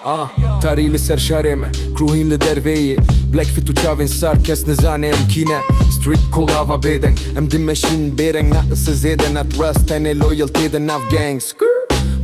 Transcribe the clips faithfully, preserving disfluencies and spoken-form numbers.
Ah, tarî li ser şarê me, krûhîn li derveyê. Black fit û çavên sar, kes nizane em kî ne. Street code ava bêdeng, em dimeşîn bêreng, na sizê de, na trust, tenê loyalty de nav gangs.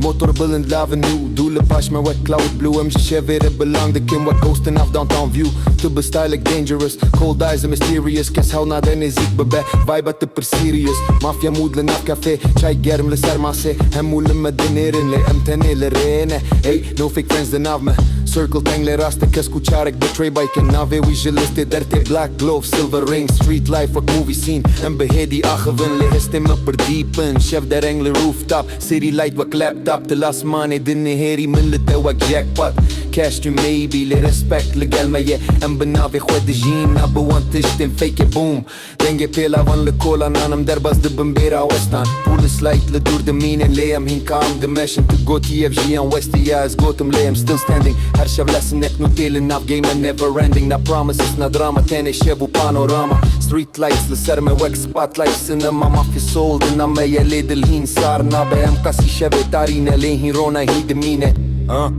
Motor bilind lavin û dû li paş me wek cloud blue. Em ji şevê re bilang dikin wek ghost di nav downtown view. Tu bi stylek dangerous, cold eyes and mysterious. Kes hewl nade nêzîk bibe, vibe tu pir serious. Mafya mood li nav kafe, çay germ li ser masê. Hemû li me dinêrin lê em tenê li rê ne. Ey, no fake friends di nav me. Circle teng lê rast e, kes ku çarek betray bike. Navê wî ji listê dertê, black glove, silver ring. Street life wek movie scene, em bi hêdî axivin lê hestê me pir deep in. Şev dereng li rooftop, city light wek laptop. Tu li asmanê dinihêrî, min li te wek jackpot. Cash to maybe, lê respect li gel me ye. Em bi navê xwe dijîn, na bi wan tiştên fake e, boom. Dengê pêlavan li kolan, em derbas dibin bêra westan. Polis light li dûr dimînin lê em hîn kam dimeşin. Tu gotî ev jiyan westî ya, ez gotim lê em still standing. Her şev lesinek nû tê li nav game, never ending. Na promises, na drama, tenê şev û panorama. Street lights li ser me wek spotlight, cinema, mafya soul di nav me ye lê dil hîn sar nabe. Em qasî şevê tarî ne lê hîn ronahî dimîne. Ah.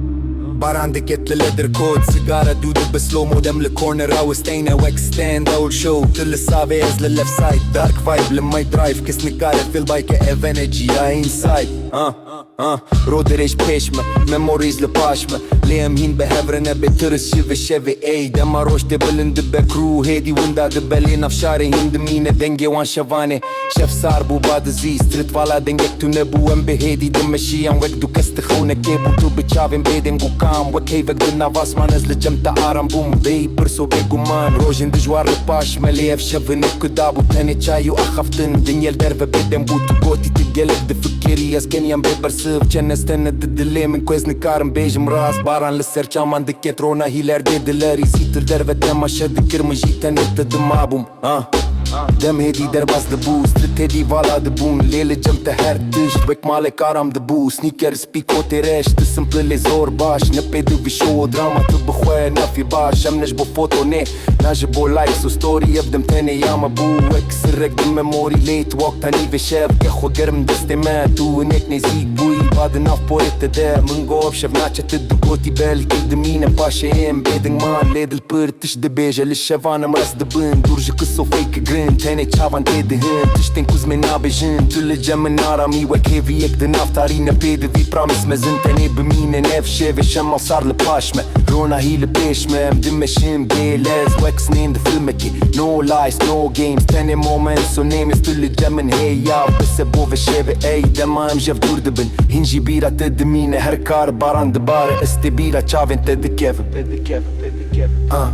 Baran diket li leather coat, sigara dû dibe slow mo, dem li corner awisteyne wek stand out show. Tu li savê, ez li left side, dark vibe li my drive, kes nikare feel bike ev energy ya inside. Ah, ah, ro dirêj pêş me, memories li paş me. Lê em hîn bi hev re ne bê tirs ji vê şevê, ey. Dema roj tê bilind dibe, crew hêdî winda dibe, lê nav şarê hîn dimîne dengê wan şevanê. Şev sar bû, ba dizî, street vala dengek tune bû. Em bi hêdî dimeşiyan wek du kes, tu xewnekê bû. Tu bi çavên bêdeng û kam, wek heyvek di nav asman, ez li cem te aram bûm. Bêyî pirs û bêguman, rojên dijwar li paş me lê ev şev hinek kuda bû. Tenê çay û axaftin, dinya li derve bêdeng bû. Tu gotî tu gelek difikirî, ez keniyan bê bersiv. Çend ez tene di dilê min ku ez nikarim bêjim rast. Baran li ser çaman diket, ronahî lerdê dilerî. Zîtir derve temaşe dikir, min jî tenê te dima bûm. Ah. Dem hêdî derbas dibû, street hêdî vala dibûn. Lê li cem te her tişt wek malek aram dibû. Sneaker spî kotê reş, tu simple lê zor baş. Ne pê divî show û drama, tu bi xwe nafî baş. Em ne ji bo foto nê, na ji bo likes û story. Ev dem tenê ya me bû, wek sirrek di memory. Late walk tenî vê şev, ke xwe germ destê me. Tu hinek nêzîk bûyî, ba di nav porê te de. Min got ev şev naçe, tu digotî belkî dimîne. Paşê em bêdeng man, lê dil pir tişt dibêje, li şevan em rast dibin. Dûr ji qis û fake girin, tenê çavan tê dihin. Tiştên ku zimên nabêjin, tu li cem min aramî wek hêviyek di nav tarî ne. Pêdivî promise mezin tenê bimînin. Ev şevê şema sar li paş me, ronahî li pêş me. Em dimeşin bê lez wek snên di filmekê. No lies, no games, tenê moments û names. Tu li cem min hê ya, bes e bo vê şevê, ey. Dema em jev dûr dibin, hîn jî bîra te dimîne. Her kar baran dibare, ez tê bîra çavên te dikevim. Ah.